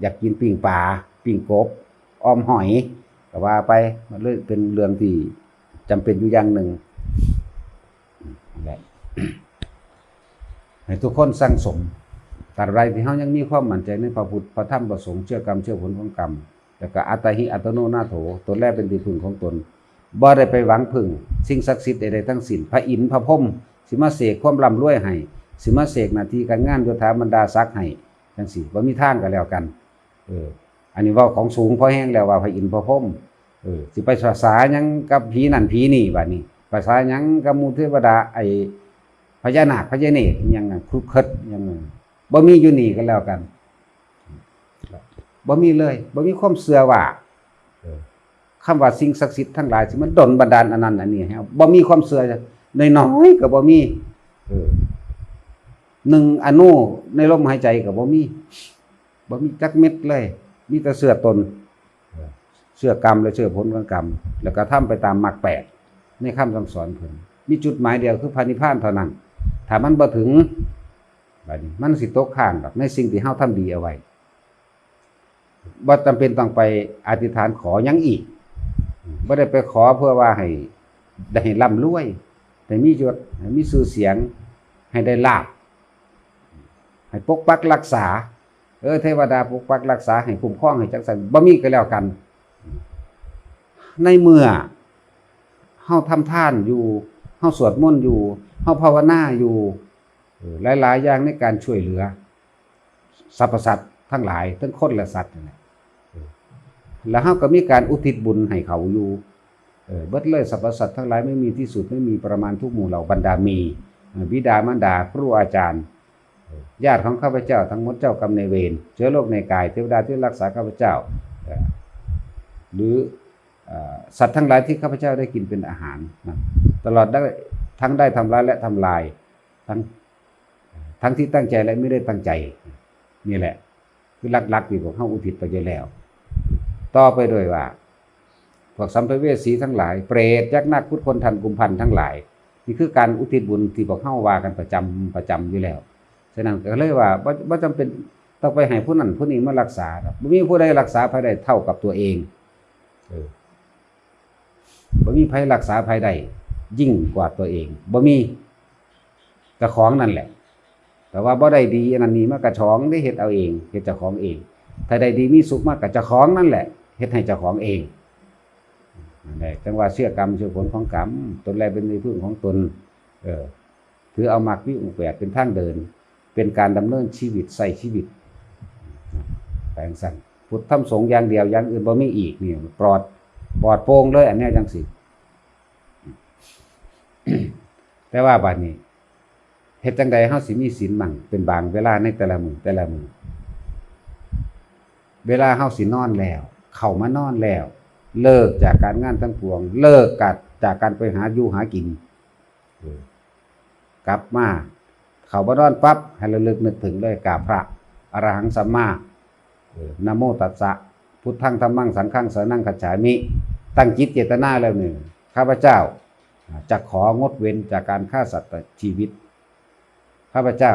อยากกินปิ้งปลา ปิ้งกบ ออมหอย ก็ว่าไป มันเลยเป็นเรื่องที่จำเป็นอยู่อย่างหนึ่ง นั่นแหละ ให้ทุกคนสั่งสม ตราบใดที่เฮายังมีความมั่นใจในพระพุทธ พระธรรม พระสงฆ์ เชื่อกรรม เชื่อผลของกรรม แล้วก็อัตตาหิอัตโนนาโถ ตนแลเป็นที่พึ่งของตน บ่ได้ไปหวังพึ่งสิ่งศักดิ์สิทธิ์ใดๆทั้งสิ้น พระอินทร์ พระพรหม สิมาเสกความร่ำรวยให้ สิมาเสกหน้าที่การงาน ยศถาบรรดาศักดิ์ให้ จังซี้ บ่มีทางก็แล้วกัน เออ อันนี้เว้าของสูงพอแฮงแล้ว ว่าพระอินทร์พระพรหม เออ สิไปภาษาหยังกับผีนั่นผีนี่ บัดนี้ ภาษาหยังกับหมู่เทวดา ไอ้พญานาคพญาเนศอิหยังนั่น ครุกคริกอิหยังนั่น บ่มีอยู่นี่ก็แล้วกัน บ่มีเลย บ่มีความเชื่อว่า เออ คำว่าสิ่งศักดิ์สิทธิ์ทั้งหลายที่มันดลบันดาลอันนั้นอันนี้ให้เราบ่มีความเชื่อน้อยๆก็บ่มี เออ หนึ่งอณูในลมหายใจก็บ่มี บ่มีจักเม็ดเลย มีแต่เชื่อตน เชื่อกรรมและเชื่อผลของกรรม แล้วก็ทำไปตามมรรคแปดในคำสั่งสอนเพิ่น มีจุดหมายเดียวคือพระนิพพานเท่านั้น ถ้ามันบ่ถึง บัดนี้มันสิตกค้างดอกในสิ่งที่เฮาทำดีเอาไว้ บ่จำเป็นต้องไปอธิษฐานขอหยังอีก บ่ได้ไปขอเพื่อว่าให้ได้ร่ำรวย ให้มียศ ให้มีชื่อเสียง ให้ได้ลาภ ให้ปกปักรักษา เออ เทวดาปกปักรักษา ให้คุ้มครอง ให้จังซั่น บ่มีก็แล้วกัน ในเมื่อเฮาทำทานอยู่ เฮาสวดมนต์อยู่ เฮาภาวนาอยู่ เออ หลายๆอย่างในการช่วยเหลือ สรรพสัตว์ทั้งหลาย ทั้งคนและสัตว์นั่นแหละ เออ แล้วเฮาก็มีการอุทิศบุญให้เขาอยู่ เออ เบิดเลย สรรพสัตว์ทั้งหลายไม่มีที่สุด ไม่มีประมาณ ทุกหมู่เหล่าบรรดามี เออ บิดามารดา ครูอาจารย์ เออ ญาติของข้าพเจ้าทั้งหมด เจ้ากรรมนายเวร เชื้อโรคในกาย เทวดาที่รักษาข้าพเจ้า เออ หรือ เอ่อ สัตว์ทั้งหลายที่ข้าพเจ้าได้กินเป็นอาหารนะ ตลอดได้ ทั้งได้ทำร้ายและทำลาย ทั้ง ทั้งที่ตั้งใจและไม่ได้ตั้งใจ นี่แหละ คือหลักๆที่พวกเฮาอุทิศไปอยู่แล้ว ต่อไปโดยว่า พวกสัมภเวสีทั้งหลาย เปรต ยักษ์ นาค ครุฑ คน ทัน กุมภัณฑ์ทั้งหลาย นี่คือการอุทิศบุญที่พวกเฮาว่ากันประจำ ประจำอยู่แล้ว ฉะนั้นก็เลยว่าบ่ บ่จำเป็นต้องไปให้ผู้นั้นผู้นี้มารักษาดอก บ่มีผู้ใดรักษาไผได้เท่ากับตัวเอง เออ บ่มีไผรักษาไผได้ยิ่งกว่าตัวเอง บ่มี เจ้าของนั่นแหละ แต่ว่าบ่ได้ดีอันนั้นนี่มาก็เจ้าของได้เฮ็ดเอาเอง เฮ็ดเจ้าของเอง ถ้าได้ดีมีสุขมาก็เจ้าของนั่นแหละ เฮ็ดให้เจ้าของเอง นั่นแหละ จั่งว่าเชื่อกรรม เชื่อผลของกรรม ตนแลเป็นที่พึ่งของตน เออ ถือเอามรรคมีองค์แปดเป็นทางเดิน เป็นการดำเนินชีวิต ใช้ชีวิต ไปจั่งซั้น พุทธธรรมสงฆ์อย่างเดียว อย่างอื่นบ่มีอีก นี่ปลอด ปลอดโปร่งเลย อันเนี้ยจั่งซี้ แต่ว่าบัดนี้ เฮ็ดจั่งใดเฮาสิมีศีลมั่ง เป็นบางเวลาในแต่ละมื้อ แต่ละมื้อ เวลาเฮาสินอนแล้ว เข้ามานอนแล้ว เลิกจากการงานทั้งปวง เลิกกัด จากการไปหาอยู่หากิน เออ กลับมา เข้ามานอนปั๊บ ให้ระลึกนึกถึงเลย กราบพระ อรหังสัมมา เออ นะโมตัสสะ พุทธัง ธัมมัง สังฆัง สรณัง คัจฉามิ ตั้งจิตเจตนาแล้วนี่ ข้าพเจ้า อ่า จะของดเว้นจากการฆ่าสัตว์ชีวิต ข้าพเจ้า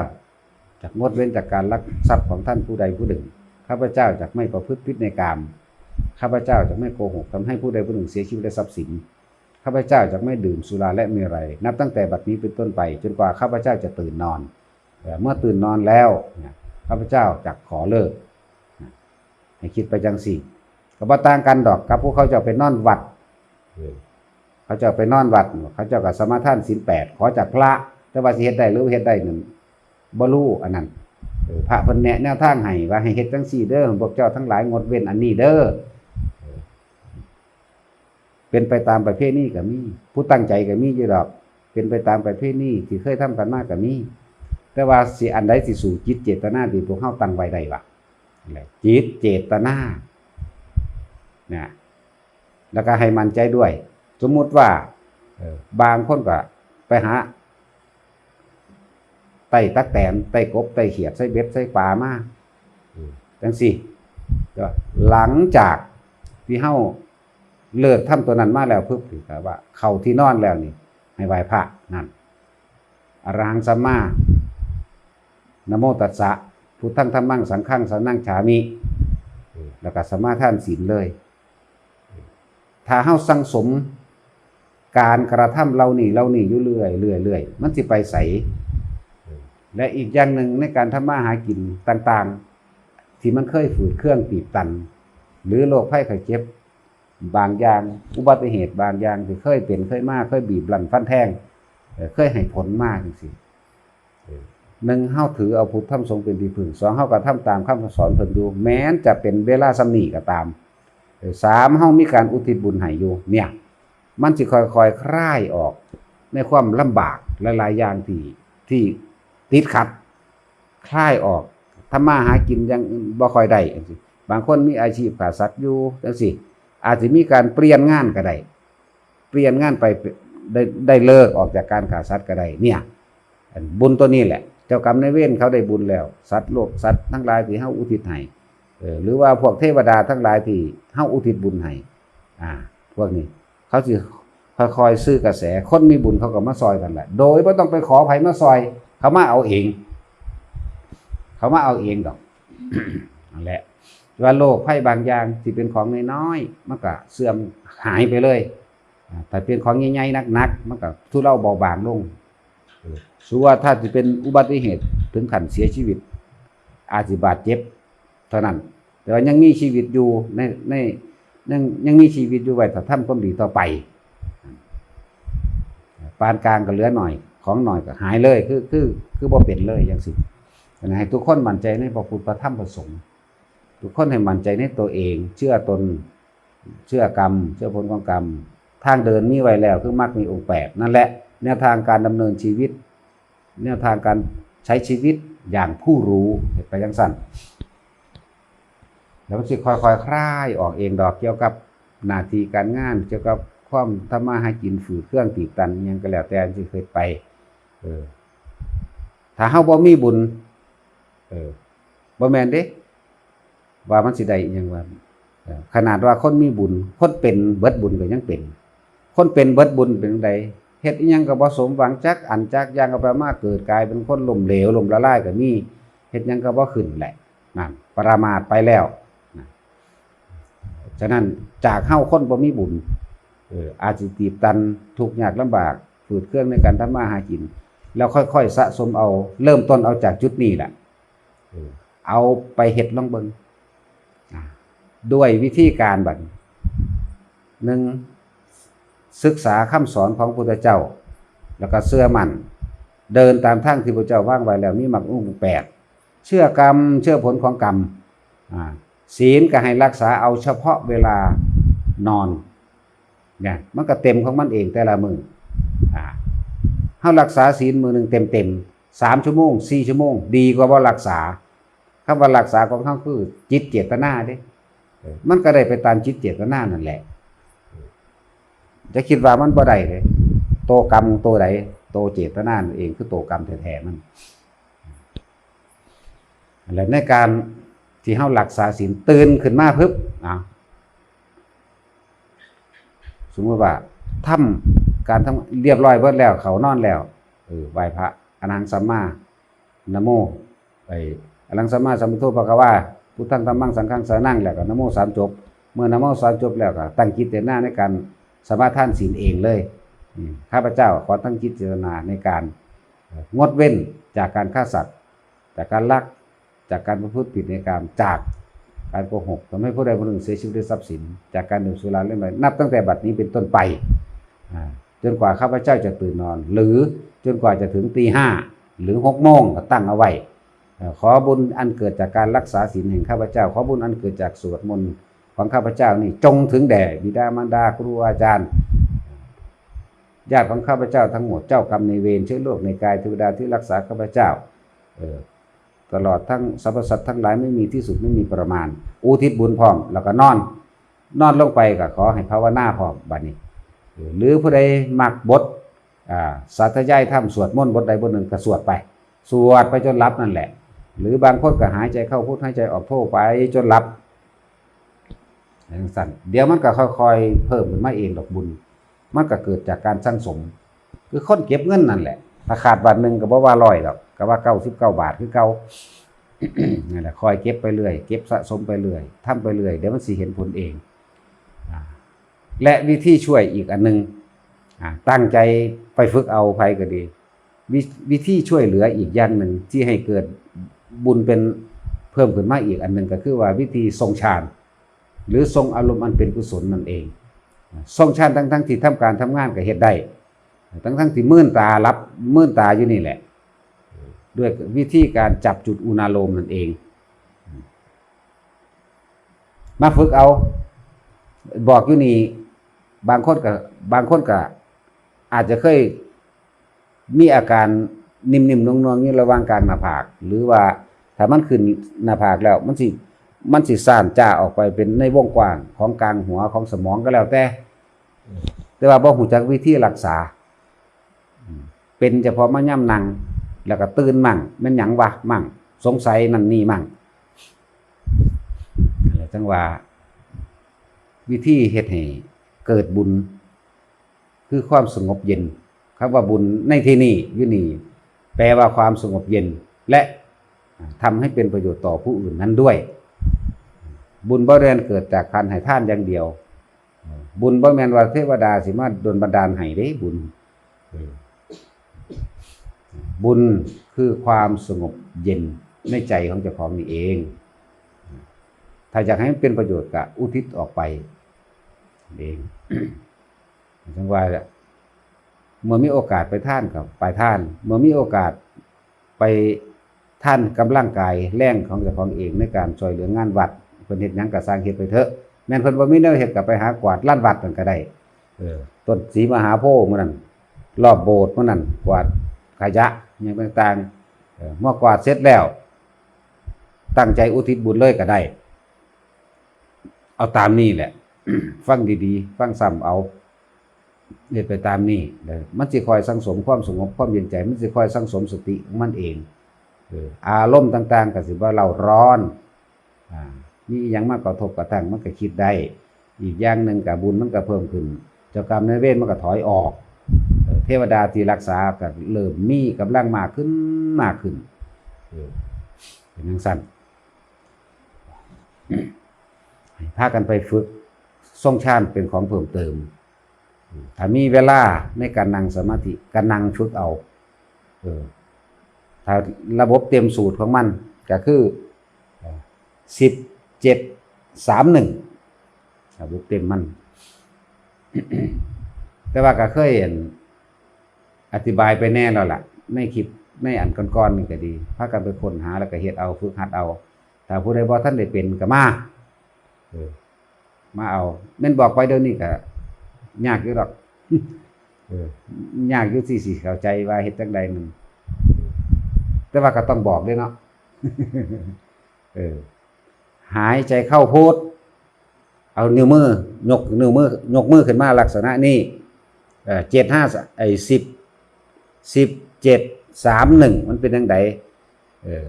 จะงดเว้นจากการลักทรัพย์ของท่านผู้ใดผู้หนึ่ง ข้าพเจ้าจะไม่ประพฤติผิดในกาม ข้าพเจ้าจะไม่โกหกทำให้ผู้ใดผู้หนึ่งเสียชีวิตและทรัพย์สิน ข้าพเจ้าจะไม่ดื่มสุราและเมรัย นับตั้งแต่บัดนี้เป็นต้นไป จนกว่าข้าพเจ้าจะตื่นนอน เอ่อ เมื่อตื่นนอนแล้วเนี่ย ข้าพเจ้าจะขอเลิก ให้คิดไปจั่งซี้ ก็บ่ต่างกันดอกกับผู้เขาเจ้าไปนอนวัด เออ เขาเจ้าไปนอนวัด เขาเจ้าก็สมาทานศีลแปด ขอจากพระ แต่ว่าสิเฮ็ดได้หรือบ่เฮ็ดได้นั่นบ่รู้ อันนั้น เออ พระเพิ่นแนะแนวทางให้ว่าให้เฮ็ดจั่งซี้เด้อ พวกเจ้าทั้งหลายงดเว้นอันนี้เด้อ เออ เป็นไปตามประเพณีก็มี ผู้ตั้งใจก็มีอยู่ดอก เป็นไปตามประเพณีที่เคยทำกันมาก็มี แต่ว่าสิอันใดสิสู้จิตเจตนาที่พวกเฮาตั้งไว้ได้วะ นั่นแหละ จิตเจตนา นะ แล้วก็ให้มั่นใจด้วย สมมุติว่า เอ่อ บางคนก็ไปหา ไต่ตั๊กแตน ไต่กบ ไต่เขียด ใส่เบ็ด ใส่ปลามา เออ จั่งซี้ ก็หลังจากที่เฮาเลิกทำตัวนั้นมาแล้วปุ๊บ นี่ก็ว่าเข้าที่นอนแล้วนี่ ให้ไหว้พระ นั่น อรหังสัมมา นะโมตัสสะ พุทธัง ธัมมัง สังฆัง สรณัง ฉามิ เออ แล้วก็สมาทานศีลเลย ถ้าเฮาสั่งสมการกระทำเหล่านี้ เหล่านี้อยู่เรื่อยๆ เรื่อยๆ มันสิไปไส และอีกอย่างหนึ่งในการทำมาหากินต่างๆ ที่มันเคยฝืดเคืองตีบตัน หรือโรคภัยไข้เจ็บบางอย่าง อุบัติเหตุบางอย่างที่เคยเป็นเคยมา เคยบีบรั้นฟันแทง เอ่อ เคยให้ผลมาจั่งซี้ เออ หนึ่ง เฮาถือเอาพุทธธรรมสงฆ์เป็นที่พึ่ง สอง เฮาก็ทำตามคำสอนเพิ่นอยู่ แม้นจะเป็นเวลาส่ำนี้ก็ตาม เออ สาม เฮามีการอุทิศบุญให้อยู่ เนี่ย มันสิค่อยๆ คลายออกในความลำบากหลายๆ อย่างที่ ที่ติดขัด คลายออก ทำมาหากินยังบ่ค่อยได้จั่งซี้ บางคนมีอาชีพฆ่าสัตว์อยู่จั่งซี้ อาจจะมีการเปลี่ยนงานก็ได้ เปลี่ยนงานไปได้ได้เลิกออกจากการฆ่าสัตว์ก็ได้ เนี่ย อันบุญตัวนี้แหละ เจ้ากรรมนายเวรเขาได้บุญแล้ว สัตว์โลกสัตว์ทั้งหลายที่เฮาอุทิศให้ เออ หรือว่าพวกเทวดาทั้งหลายที่เฮาอุทิศบุญให้ อ่า พวกนี้ เขาสิค่อยๆซื้อกระแส คนมีบุญเขาก็มาซอยกันแหละ โดยบ่ต้องไปขอไผมาซอย เขามาเอาเอง เขามาเอาเองดอก นั่นแหละ ว่าโรคภัยบางอย่างที่เป็นของน้อยๆ มันก็เสื่อมหายไปเลย อ่า ถ้าเป็นของใหญ่ๆ หนักๆ มันก็ทุเลาเบาบางลง เออ สมมุติว่าถ้าสิเป็นอุบัติเหตุถึงขั้นเสียชีวิต อาจสิบาดเจ็บเท่านั้น แต่ว่ายังมีชีวิตอยู่ในใน ยัง ยังมีชีวิตอยู่ไว้ถ้าทำความดีต่อไป ปานกลางก็เหลือหน่อย ของหน่อยก็หายเลย คือ คือ คือบ่เป็นเลยจั่งซี้ อันนั้นให้ทุกคนมั่นใจในพระพุทธพระธรรมพระสงฆ์ ทุกคนให้มั่นใจในตัวเอง เชื่อตน เชื่อกรรม เชื่อผลของกรรม ทางเดินมีไว้แล้ว คือมรรคมีองค์แปด นั่นแหละ แนวทางการดำเนินชีวิต แนวทางการใช้ชีวิตอย่างผู้รู้ เฮ็ดไปจั่งซั้น แล้วมันสิค่อยๆคลายออกเองดอก เกี่ยวกับหน้าที่การงาน เกี่ยวกับความทำมาหากิน ฝืดเคืองตีบตันอิหยังก็แล้วแต่ มันสิเฮ็ดไป เออ ถ้าเฮาบ่มีบุญ เออ บ่แม่นเด้ ว่ามันสิได้อิหยังวะ เออ ขนาดว่าคนมีบุญ คนเป็นเบิดบุญก็ยังเป็น คนเป็นเบิดบุญเป็นจั่งใด เฮ็ดอิหยังก็บ่สมหวังจักอันจักอย่าง เอาไปมาเกิดกลายเป็นคนล้มเหลว ล้มละลายก็มี เฮ็ดหยังก็บ่ขึ้นแหละ นั่น ประมาทไปแล้วนะ ฉะนั้นจากเฮาคนบ่มีบุญ เออ อาจสิตีบตัน ทุกข์ยากลำบาก ฝืดเคืองในการทำมาหากิน แล้วค่อยๆสะสมเอา เริ่มต้นเอาจากจุดนี้แหละ เออ เอาไปเฮ็ดลองเบิ่ง อ่า ด้วยวิธีการบัดนี้ หนึ่ง ศึกษาคำสอนของพระพุทธเจ้า แล้วก็เชื่อมั่น เดินตามทางที่พระเจ้าวางไว้แล้ว มีมรรคองค์แปด เชื่อกรรม เชื่อผลของกรรม อ่า ศีลก็ให้รักษาเอาเฉพาะเวลานอน เนี่ย มันก็เต็มของมันเองแต่ละมื้อ อ่า เฮารักษาศีลมื้อหนึ่งเต็มๆ สามชั่วโมง สี่ชั่วโมง ดีกว่าบ่รักษา คำว่ารักษาของเฮาคือจิตเจตนาเด้ เออ มันก็ได้ไปตามจิตเจตนานั่นแหละ จะคิดว่ามันบ่ได้เด้ โตกรรมโตใด โตเจตนานั่นเองคือโตกรรมแท้ๆมัน และในการที่เฮารักษาศีล ตื่นขึ้นมาปึ๊บ อ่ะ สมมุติว่าทำการทำเรียบร้อยเบิดแล้ว เข้านอนแล้ว เออ ไหว้พระ อะหังสัมมา นะโม ไอ้ อะหังสัมมาสัมพุทโธภะคะวา พุทธังธัมมังสังฆังสรณัง แล้วก็นะโมสามจบ เมื่อนะโมสามจบแล้วก็ตั้งจิตเจตนาในการสมาทานศีลเองเลย อืม ข้าพเจ้าขอตั้งจิตเจตนาในการ เอ่อ งดเว้นจากการฆ่าสัตว์ จากการลัก จากการประพฤติผิดในกาม จากการโกหก ทำให้ผู้ใดผู้หนึ่งเสียชีวิตด้วยทรัพย์สิน จากการดื่มสุราเล่นใบ นับตั้งแต่บัดนี้เป็นต้นไป อ่า จนกว่าข้าพเจ้าจะตื่นนอน หรือจนกว่าจะถึงตีห้า หรือหกโมง ก็ตั้งเอาไว้ เอ่อ ขอบุญอันเกิดจากการรักษาศีลแห่งข้าพเจ้า ขอบุญอันเกิดจากสวดมนต์ของข้าพเจ้านี่ จงถึงแด่บิดามารดา ครูอาจารย์ ญาติของข้าพเจ้าทั้งหมด เจ้ากรรมนายเวร เชื้อโรคในกาย เทวดาที่รักษาข้าพเจ้า เอ่อ ตลอดทั้งสรรพสัตว์ทั้งหลาย ไม่มีที่สุด ไม่มีประมาณ อุทิศบุญพร้อม แล้วก็นอน นอนลงไปก็ขอให้ภาวนาพร้อมบัดนี้ เอ่อ หรือผู้ใดมักบท อ่า สาธยายธรรม สวดมนต์บทใดบทหนึ่งก็สวดไป สวดไปจนหลับนั่นแหละ หรือบางคนก็หายใจเข้าพุท หายใจออกโธไปจนหลับ จั่งซั้น เดี๋ยวมันก็ค่อยๆเพิ่มขึ้นมาเองดอกบุญ มันก็เกิดจากการสั่งสม คือคนเก็บเงินนั่นแหละ ถ้าขาดบาทหนึ่งก็บ่ว่าร้อยดอก ก็ว่าเก้าสิบเก้าบาทคือเก่า นั่นแหละ คอยเก็บไปเรื่อย เก็บสะสมไปเรื่อย ทำไปเรื่อย เดี๋ยวมันสิเห็นผลเอง อ่า และวิธีช่วยอีกอันหนึ่ง อ่า ตั้งใจไปฝึกเอา ไผก็ดี วิ- วิธีช่วยเหลืออีกอย่างหนึ่งที่ให้เกิดบุญเป็นเพิ่มขึ้นมาอีกอันหนึ่ง ก็คือว่าวิธีทรงฌาน หรือทรงอารมณ์อันเป็นกุศลนั่นเอง ทรงฌานทั้งๆที่ทำการทำงานก็เฮ็ดได้ ทั้งๆที่มืนตาหลับ มืนตาอยู่นี่แหละ ด้วยวิธีการจับจุดอุณาโลมนั่นเอง มาฝึกเอา บอกอยู่นี่ บางคนก็ บางคนก็อาจจะเคยมีอาการนิ่มๆนวลๆอยู่ระหว่างกลางหน้าผาก หรือว่าถ้ามันขึ้นหน้าผากแล้ว มันสิ มันสิซ่านจ้าออกไปเป็นในวงกว้างของกลางหัวของสมองก็แล้วแต่ แต่ว่าบ่ฮู้จักวิธีรักษา เป็นเฉพาะมายามนั่ง แล้วก็ตื่นมั่ง แม่นหยังวะมั่ง สงสัยนั่นนี่มั่ง จั่งว่า วิธีเฮ็ดให้เกิดบุญ คือความสงบเย็น คำว่าบุญในที่นี้อยู่นี่ แปลว่าความสงบเย็น และทำให้เป็นประโยชน์ต่อผู้อื่นนั้นด้วย บุญบ่แม่นเกิดจากการให้ทานอย่างเดียว บุญบ่แม่นว่าเทวดาสิมาดลบันดาลให้เด้บุญ บุญคือความสงบเย็นในใจของเจ้าของนี่เอง ถ้าอยากให้มันเป็นประโยชน์ก็อุทิศออกไปเอง จั่งว่า เมื่อมีโอกาสไปทานก็ไปทาน เมื่อมีโอกาสไปทานกำลังกายแรงของเจ้าของเองในการช่วยเหลืองานวัด เพิ่นเฮ็ดหยังก็ซ่างเฮ็ดไปเถอะ แม่นเพิ่นบ่มีแนวเฮ็ดก็ไปหากวาดลานวัดนั่นก็ได้ เออ ต้นศรีมหาโพธิ์มื้อนั้น รอบโบสถ์มื้อนั้น กวาดขยะหยังต่างๆ เออ เมื่อกวาดเสร็จแล้ว ตั้งใจอุทิศบุญเลยก็ได้ เอาตามนี้แหละ ฟังดีๆ ฟังซ้ำเอา เฮ็ดไปตามนี้ แล้วมันสิคอยสั่งสมความสงบความเย็นใจ มันสิคอยสั่งสมสติของมันเอง เออ อารมณ์ต่างๆ ก็สิบ่เร่าร้อน อ่า มีอิหยังมากระทบกระทั่งมันก็คิดได้ อีกอย่างหนึ่งก็บุญมันก็เพิ่มขึ้น เจ้ากรรมนายเวรมันก็ถอยออก เออ เทวดาที่รักษาก็เริ่มมีกำลังมากขึ้น มากขึ้น เออ เป็นจั่งซั่น ให้พากันไปฝึกทรงฌานเป็นของเพิ่มเติม ถ้ามีเวลาในการนั่งสมาธิก็นั่งฝึกเอา เออ ถ้าระบบเต็มสูตรของมันก็คือ เอ่อ สิบ เจ็ด สาม หนึ่ง ระบบเต็มมัน แต่ว่าก็เคยเห็นอธิบายไปแน่แล้วล่ะ ในคลิป ในอันก่อนๆนี่ก็ดี พากันไปค้นหาแล้วก็เฮ็ดเอา ฝึกหัดเอา ถ้าผู้ใดบ่ทันได้เป็นก็มา เออ มาเอา แม่นบอกไปเดี๋ยวนี้ก็ยากอยู่ดอก เออ ยากอยู่ที่สิเข้าใจว่าเฮ็ดจั่งใดนั่น แต่ว่าก็ต้องบอกเด้เนาะ เออ หายใจเข้าพุท เอานิ้วมือ ยกนิ้วมือ ยกมือขึ้นมาลักษณะนี้ เอ่อ เจ็ดห้า ไอ้ สิบ สิบ เจ็ด สาม หนึ่ง มันเป็นจั่งใด เออ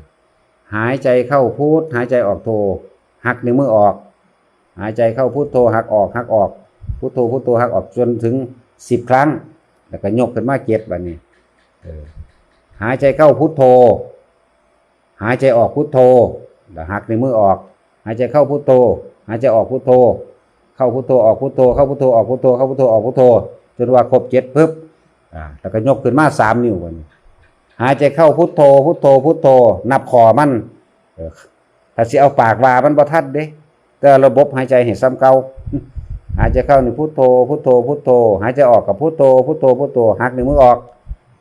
หายใจเข้าพุท หายใจออกโท หักนิ้วมือออก หายใจเข้าพุทโธ หักออก หักออก พุทโธ พุทโธ หักออก จนถึง สิบ ครั้ง แล้วก็ยกขึ้นมา เจ็ด บัดนี้ เออ หายใจเข้าพุทโธ หายใจออกพุทโธ แล้วหักนิ้วมือออก หายใจเข้าพุทโธ หายใจออกพุทโธ เข้าพุทโธ ออกพุทโธ เข้าพุทโธ ออกพุทโธ เข้าพุทโธ ออกพุทโธ จนว่าครบ เจ็ด ปึ๊บ อ่า แล้วก็ยกขึ้นมา สาม นิ้วบัดนี้ หายใจเข้าพุทโธ พุทโธ พุทโธ นับข้อมัน เออ ถ้าสิเอาปากว่ามันบ่ทันเด้ แต่ระบบหายใจให้ส่ำเก่า หายใจเข้านี่พุทโธ พุทโธ พุทโธ หายใจออกกับพุทโธ พุทโธ พุทโธ หักนิ้วมือออก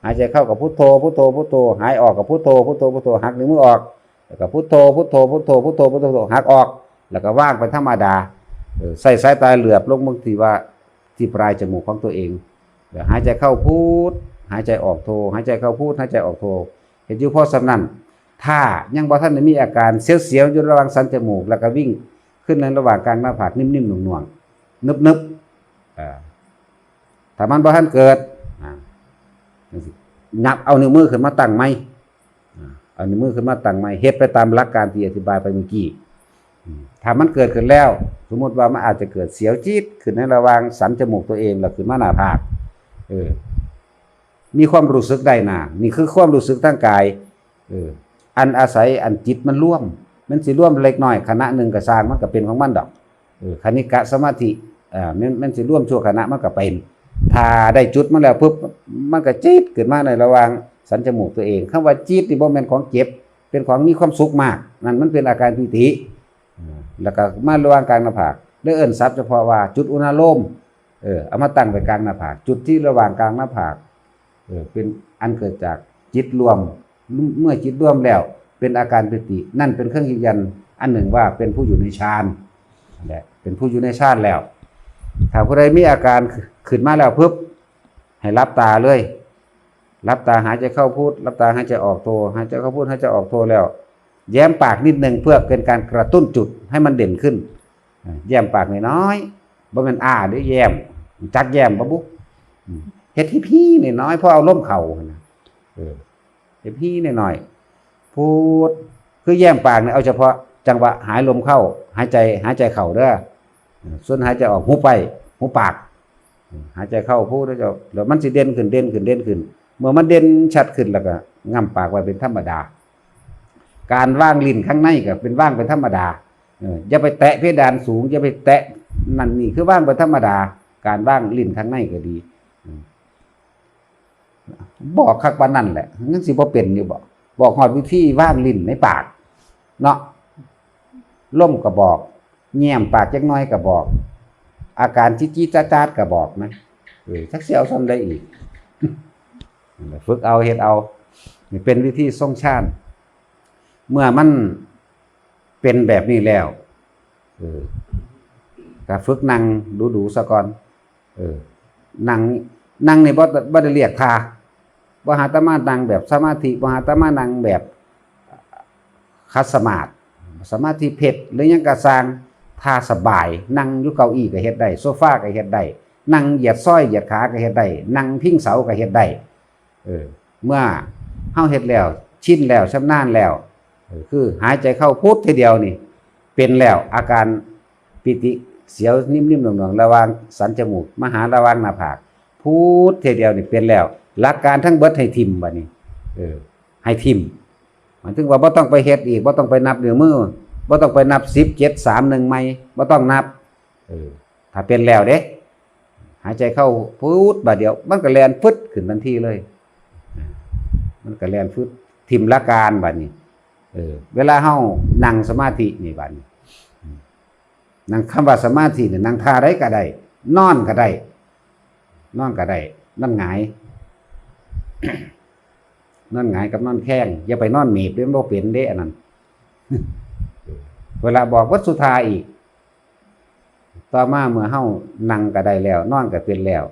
หายใจเข้ากับพุทโธ พุทโธ พุทโธ หายออกกับพุทโธ พุทโธ พุทโธ หักนิ้วมือออก แล้วก็พุทโธ พุทโธ พุทโธ พุทโธ พุทโธ หักออก แล้วก็วางไปธรรมดา เออ ใส่สายตาเหลือบลงเบิ่งที่ว่า ที่ปลายจมูกของตัวเอง แล้วหายใจเข้าพุท หายใจออกโธ หายใจเข้าพุท หายใจออกโธ เฮ็ดอยู่พอส่ำนั้น ถ้ายังบ่ทันได้มีอาการเสียวๆ อยู่ระหว่างสันจมูก แล้วก็วิ่งขึ้นในระหว่างกลางหน้าผาก นิ่มๆ หน่วงๆ นึบๆ อ่า ถ้ามันบ่ทันเกิด อ่า จั่งซี้ ยับเอานิ้วมือขึ้นมาตั้งใหม่ อ่า เอานิ้วมือขึ้นมาตั้งใหม่ เฮ็ดไปตามหลักการที่อธิบายไปเมื่อกี้ อืม ถ้ามันเกิดขึ้นแล้ว สมมุติว่ามันอาจจะเกิดเสียวจี๊ดขึ้นในระหว่างสันจมูกตัวเอง แล้วขึ้นมาหน้าผาก เออ มีความรู้สึกได้นะ นี่คือความรู้สึกทางกาย เออ อันอาศัยอันจิตมันรวม มันสิรวมเล็กน้อยขณะหนึ่งก็ซ่าง มันก็เป็นของมันดอก เออ คณิกะสมาธิ อ่า มัน มันสิรวมชั่วขณะ มันก็เป็น ถ้าได้จุดมันแล้วปุ๊บ มันก็จี๊ดขึ้นมาในระหว่างสันจมูกตัวเอง คำว่าจี๊ดนี่บ่แม่นของเจ็บ เป็นของมีความสุขมาก นั่นมันเป็นอาการปีติ เออ แล้วก็มาระหว่างกลางหน้าผาก ได้เอิ้นศัพท์เฉพาะว่าจุดอุณาโลม เออ เอามาตั้งไว้กลางหน้าผาก จุดที่ระหว่างกลางหน้าผาก เออ เป็นอันเกิดจากจิตรวม เมื่อจิตรวมแล้ว เป็นอาการปีติ นั่นเป็นเครื่องยืนยันอันหนึ่งว่าเป็นผู้อยู่ในฌาน นั่นแหละ เป็นผู้อยู่ในฌานแล้ว ถ้าผู้ใดมีอาการขึ้นมาแล้วปุ๊บ ให้หลับตาเลย หลับตาหายใจเข้าพุท หลับตาหายใจออกโธ หายใจเข้าพุท หายใจออกโธแล้ว แย้มปากนิดนึงเพื่อเป็นการกระตุ้นจุดให้มันเด่นขึ้น อ่า แย้มปากน้อยๆ บ่แม่นอ้าเด้ แย้ม จักแย้มบ่บุ อืม เฮ็ดฮี่ๆ น้อยๆ พอเอาลมเข้าหั่นน่ะ เออ เฮ็ดฮี่น้อยๆ พูด คือแย้มปากเนี่ยเอาเฉพาะจังหวะหายลมเข้า หายใจ หายใจเข้าเด้อ เออ ส่วนหายใจออกหุบไว้ หุบปาก เออ หายใจเข้าพูดแล้วจะ แล้วมันสิเด่นขึ้น เด่นขึ้น เด่นขึ้น เมื่อมันเด่นชัดขึ้นแล้วก็ง่ำปากไว้เป็นธรรมดา การวางลิ้นข้างในก็เป็นวางเป็นธรรมดา เออ อย่าไปแตะเพดานสูง อย่าไปแตะนั่นนี่ คือวางเป็นธรรมดา การวางลิ้นข้างในก็ดี อืม บอกคักปานนั่นแหละ ยังสิบ่เป็นอยู่บ่ บอกฮอดวิธีวางลิ้นในปาก เนาะ ลมก็บอก แย้มปากจักหน่อยก็บอก อาการจิดๆ จ๊าดๆ ก็บอกนะ เออ จักสิเอาส่ำใดอีก นั่นแหละ ฝึกเอา เฮ็ดเอา นี่เป็นวิธีทรงฌาน เมื่อมันเป็นแบบนี้แล้ว เออ ก็ฝึกนั่งดูๆ ซะก่อน เออ นั่ง นั่งนี่บ่ บ่ได้เรียกท่า บ่หาแต่มานั่งแบบสมาธิ บ่หาแต่มานั่งแบบขัดสมาธิ สมาธิเพชร หรือหยังก็ซ่าง ท่าสบาย นั่งอยู่เก้าอี้ก็เฮ็ดได้ โซฟาก็เฮ็ดได้ นั่งเหยียดซอยเหยียดขาก็เฮ็ดได้ นั่งพิงเสาก็เฮ็ดได้ เออ เมื่อเฮาเฮ็ดแล้ว ชินแล้ว ชำนาญแล้ว เออ คือหายใจเข้าพุททีเดียวนี่ เป็นแล้ว อาการปีติเสียวนิ่มๆ หน่วงๆ ระหว่างสันจมูกมาหาระหว่างหน้าผาก พุททีเดียวนี่เป็นแล้ว หลักการทั้งเบิดให้ถิ่มบัดนี้ เออ ให้ถิ่ม หมายถึงว่าบ่ต้องไปเฮ็ดอีก บ่ต้องไปนับนิ้วมือ บ่ต้องไปนับ สิบ เจ็ด สาม หนึ่ง ใหม่ บ่ต้องนับ เออ ถ้าเป็นแล้วเด้ หายใจเข้าพุทบาดเดียว มันก็แล่นฟึดขึ้นทันทีเลย มันก็แล่นฟึด ถิ่มหลักการบัดนี้ เออ เวลาเฮานั่งสมาธินี่บัดนี้ นั่ง คำว่าสมาธิเนี่ย นั่งท่าใดก็ได้ นอนก็ได้ นอนก็ได้ นอนหงาย นอนหงายกับนอนแคว่ง อย่าไปนอนเมบเด้ มันบ่เป็นเด้อันนั้น เวลาบอกวัดสุธาอีก ต่อมาเมื่อเฮานั่งก็ได้แล้ว นอนก็เป็นแล้ว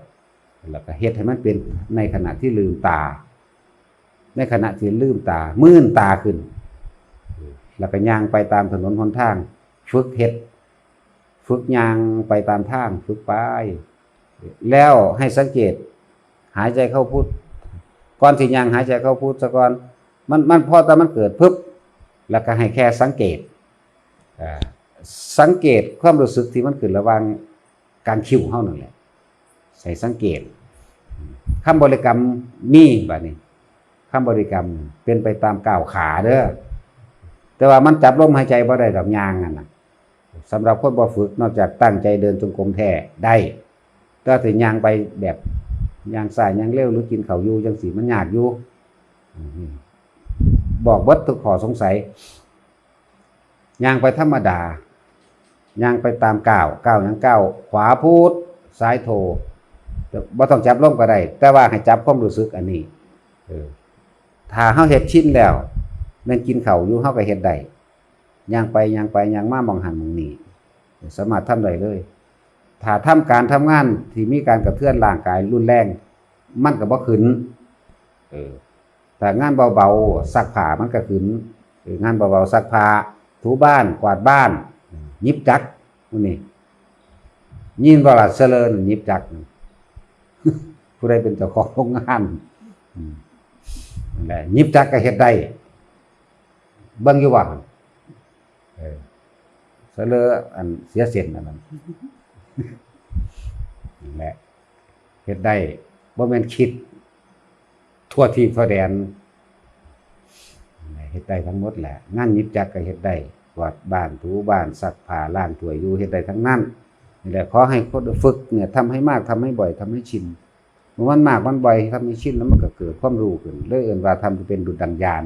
แล้วก็เฮ็ดให้มันเป็นในขณะที่ลืมตา ในขณะที่ลืมตา มื่นตาขึ้น แล้วก็ย่างไปตามถนนหนทาง ฝึกเฮ็ด ฝึกย่างไปตามทาง ฝึกไป แล้วให้สังเกต หายใจเข้าพุท ก่อนสิย่างหายใจเข้าพุทซะก่อน มัน มันพอแต่มันเกิดปุ๊บ แล้วก็ให้แค่สังเกต อ่า สังเกตความรู้สึกที่มันขึ้นระหว่างกลางคิ้วเฮานั่นแหละ ใส่สังเกต คำบริกรรมมีบัดนี้ คำบริกรรมเป็นไปตามก้าวขาเด้อ แต่ว่ามันจับลมหายใจบ่ได้ดอก ย่างนั่นน่ะ สำหรับคนบ่ฝึก นอกจากตั้งใจเดินจงกรมแท้ได้ แต่ถ้าย่างไปแบบย่างช้าย่างเร็ว หรือกินข้าวอยู่จังซี่ มันยากอยู่ อืม บอกเบิดทุกข้อสงสัย ย่างไปธรรมดา ย่างไปตามก้าว ก้าวหยัง ก้าวขวาพุท ซ้ายโท บ่ต้องจับลมก็ได้ แต่ว่าให้จับความรู้สึกอันนี้ เออ ถ้าเฮาเฮ็ดชินแล้ว แม่นกินข้าวอยู่ เฮาก็เฮ็ดได้ ย่างไปย่างไปย่างมา หม่องหั้นหม่องนี้ สามารถทำได้เลย ถ้าทำการทำงานที่มีการกระเทือนร่างกายรุนแรง มันก็บ่ขึ้น เออ ถ้างานเบาๆ ซักผ้ามันก็ขึ้น เออ งานเบาๆ ซักผ้า ถูบ้าน กวาดบ้าน หยิบจักร พวกนี้ ยินบ่ล่ะ เสลอหยิบจักร ผู้ใดเป็นเจ้าของโรงงาน อืม นั่นแหละ หยิบจักรก็เฮ็ดได้ เบิ่งอยู่ว่า เออ เสลออันเสียเส้นอันนั้น นั่นแหละ เฮ็ดได้ บ่แม่นคิด ทั่วทีบทั่วแดน เฮ็ดได้ทั้งหมดแหละ งานหยิบจักรก็เฮ็ดได้ กวาดบ้าน ถูบ้าน ซักผ้า ล้างถ้วยอยู่ เฮ็ดได้ทั้งนั้น นี่แหละ ขอให้คนฝึกเนี่ย ทำให้มาก ทำให้บ่อย ทำให้ชิน เมื่อมันมาก มันบ่อย ทำให้ชิน แล้วมันก็เกิดความรู้ขึ้น เลยเอิ้นว่าทำเป็นดุจดังญาณ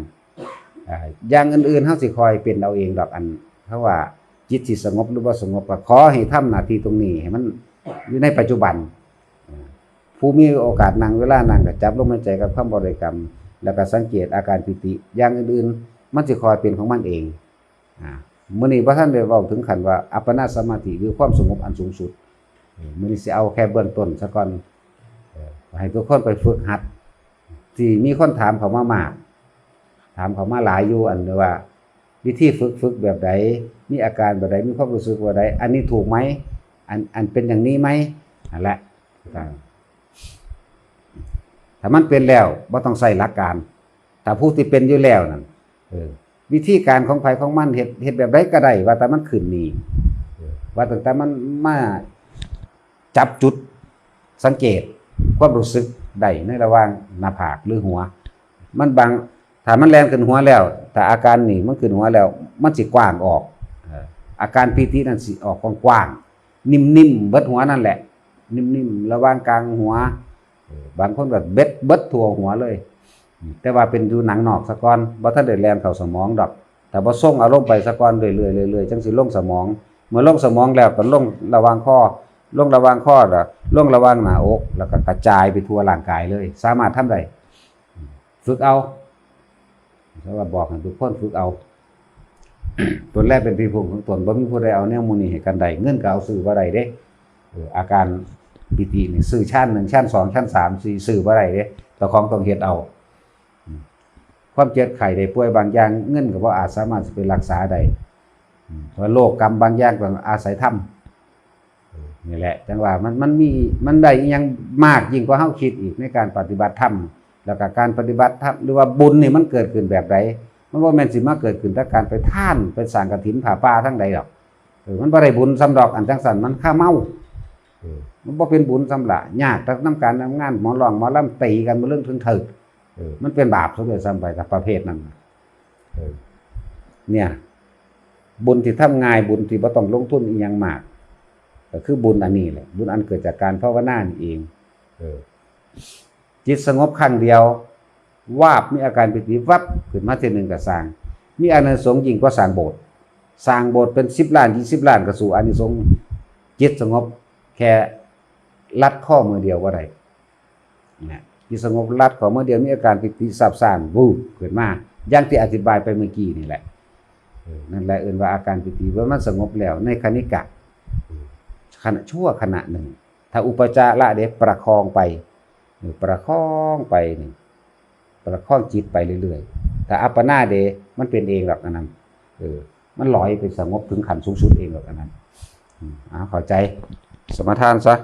อ่า อย่างอื่นๆ เฮาสิคอยเป็นเอาเองดอก อัน เพราะว่าจิตสิสงบหรือบ่สงบ ก็ขอให้ทำหน้าที่ตรงนี้ให้มันอยู่ในปัจจุบัน อ่า ผู้มีโอกาสนั่ง เวลานั่งก็จับลมหายใจกับคำบริกรรม แล้วก็สังเกตอาการปีติ อย่างอื่นๆ มันสิคอยเป็นของมันเอง อ่า มื้อนี้บ่ทันได้เว้าถึงขั้นว่าอัปปนาสมาธิ หรือความสงบอันสูงสุด เออ มื้อนี้สิเอาแค่เบื้องต้นซะก่อน เออ ให้ทุกคนไปฝึกหัด ที่มีคนถามเข้ามามาก ถามเข้ามาหลายอยู่ อันว่า วิธีฝึก ฝึกแบบใด มีอาการแบบใด มีความรู้สึกแบบใด อันนี้ถูกไหม อัน อันเป็นอย่างนี้ไหม นั่นแหละ ถ้ามันเป็นแล้วบ่ต้องใช้หลักการ ถ้าผู้ที่เป็นอยู่แล้วนั่น เออ วิธีการของไผของมัน เฮ็ด เฮ็ดแบบใดก็ได้ ว่าแต่มันขึ้นนี่ เออ ว่าตั้งแต่มันมาจับจุดสังเกตความรู้สึกได้ในระหว่างหน้าผากหรือหัว มันบาง ถ้ามันแล่นขึ้นหัวแล้ว ถ้าอาการนี่มันขึ้นหัวแล้ว มันสิกว้างออก เออ อาการปีตินั่นสิออกกว้างๆ นิ่มๆ เบิดหัวนั่นแหละ นิ่มๆ ระหว่างกลางหัว เออ บางคนก็เบิด เบิดทั่วหัวเลย แต่ว่าเป็นอยู่หนังนอกซะก่อน บ่ทันได้แล่นเข้าสมองดอก แต่บ่ส่งอารมณ์ไปซะก่อน เรื่อยๆ เรื่อยๆ จั่งสิลงสมอง เมื่อลงสมองแล้วก็ลงระหว่างคอ ลงระหว่างคอ แล้วลงระหว่างหน้าอก แล้วก็กระจายไปทั่วร่างกายเลย สามารถทำได้ ฝึกเอา แต่ว่าบอกให้ทุกคนฝึกเอา ตนแลเป็นที่พึ่งของตน บ่มีผู้ใดเอาแนวหมู่นี้ให้กันได้ เงินก็เอาซื้อบ่ได้เด้ เออ อาการปีตินี่ซื้อชั้นหนึ่ง ชั้นสอง ชั้นสาม สี่ ซื้อบ่ได้เด้ เจ้าของต้องเฮ็ดเอา อืม ความเจ็บไข้ได้ป่วยบางอย่าง เงินก็บ่อาจสามารถสิไปรักษาได้ อืม เพราะโรคกรรมบางอย่างก็อาศัยธรรม เออ นี่แหละ จั่งว่ามัน มันมี มันได้อิหยังมากยิ่งกว่าเฮาคิดอีกในการปฏิบัติธรรม แล้วก็การปฏิบัติธรรม หรือว่าบุญนี่มันเกิดขึ้นแบบใด มันบ่แม่นสิมาเกิดขึ้นจากการไปทาน ไปสร้างกฐินผ้าป่าทางใดดอก เออ มันบ่ได้บุญส่ำดอก อันจั่งซั้นมันคาเมา เออ มันบ่เป็นบุญส่ำละ ยากแต่นำการนำงาน หมอร้องหมอลำตีกันบ่เรื่องถึงเถิก เออ มันเป็นบาปซะด้วยซ้ำไป ถ้าประเภทนั้นน่ะ เออ เนี่ย บุญที่ทำง่าย บุญที่บ่ต้องลงทุนอิหยังมาก ก็คือบุญอันนี้แหละ บุญอันเกิดจากการภาวนานี่เอง เออ จิตสงบครั้งเดียว วาบ มีอาการปีติวับขึ้นมาทีหนึ่งก็สร้าง มีอานิสงส์ยิ่งกว่าสร้างโบสถ์ สร้างโบสถ์เป็นสิบล้าน ยี่สิบล้าน ก็สู้อานิสงส์จิตสงบแค่ลัดข้อมือเดียวบ่ได้ นะ จิตสงบลัดข้อมือเดียว มีอาการปีติซาบซ่าน วูบขึ้นมา อย่างที่อธิบายไปเมื่อกี้นี่แหละ เออ นั่นแหละเอิ้นว่าอาการปีติ ว่ามันสงบแล้วในขณิกะ ขณะ ชั่วขณะหนึ่ง ถ้าอุปจาระเด้ ประคองไป เออ ประคองไปนี่ ประคองจิตไปเรื่อยๆ ถ้าอัปปนาเด้ มันเป็นเองดอกอันนั้น เออ มันลอยไปสงบถึงขั้นสูงสุดเองดอกอันนั้น อืม เอา เข้าใจ สมาทานซะ